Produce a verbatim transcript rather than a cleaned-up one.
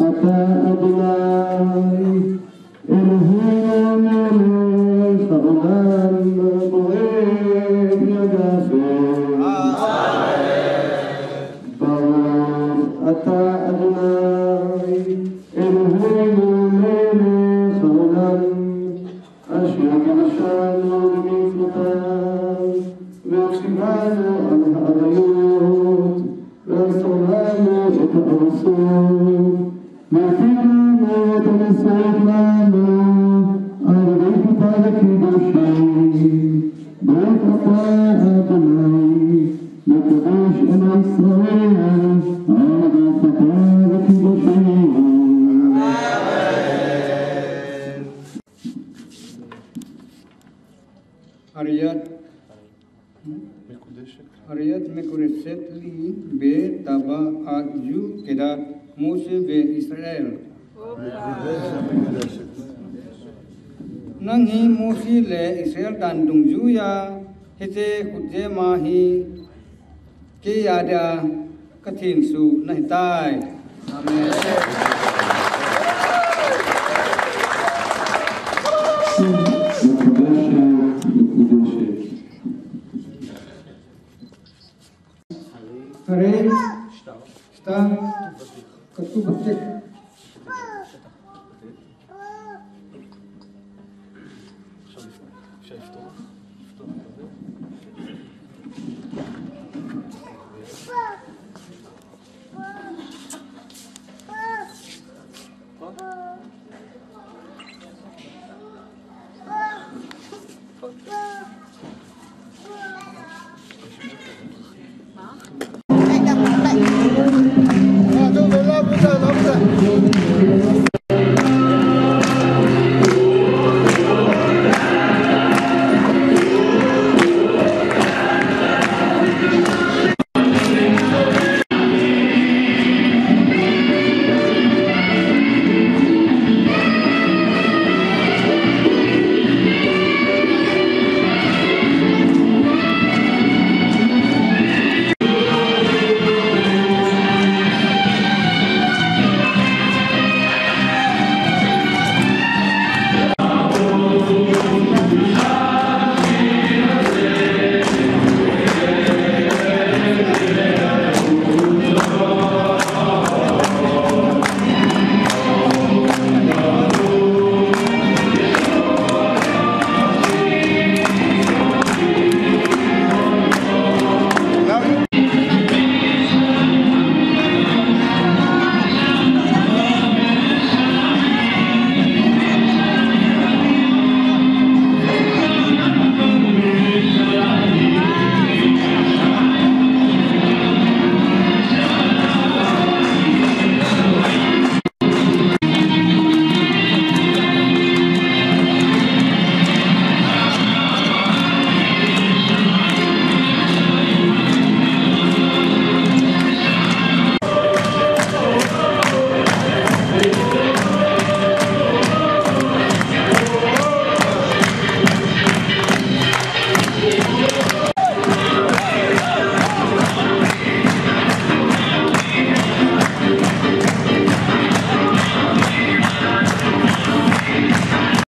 אתה אדוני אלוהינו מלך העולם בורא בידיו. ברוך אתה אדוני אלוהינו מלך העולם אשר קדשנו במצוותיו וציוונו על העריות ואסור לנו את הארצות. והטיב לנו את המסורת לנו על ידי חופה וקידושין. ברוך אתה אדוני מקדש את ישראל על ידי חופה וקידושין. Ariat, Ariat Mekureset li be taba a ju kedat Mose ve Israel. Nang hi Mose le Israel dan dungjuiya hiche khutjem a hi kei a dia ka thensuh nahitai. Amen. Hare, shta, katubatik.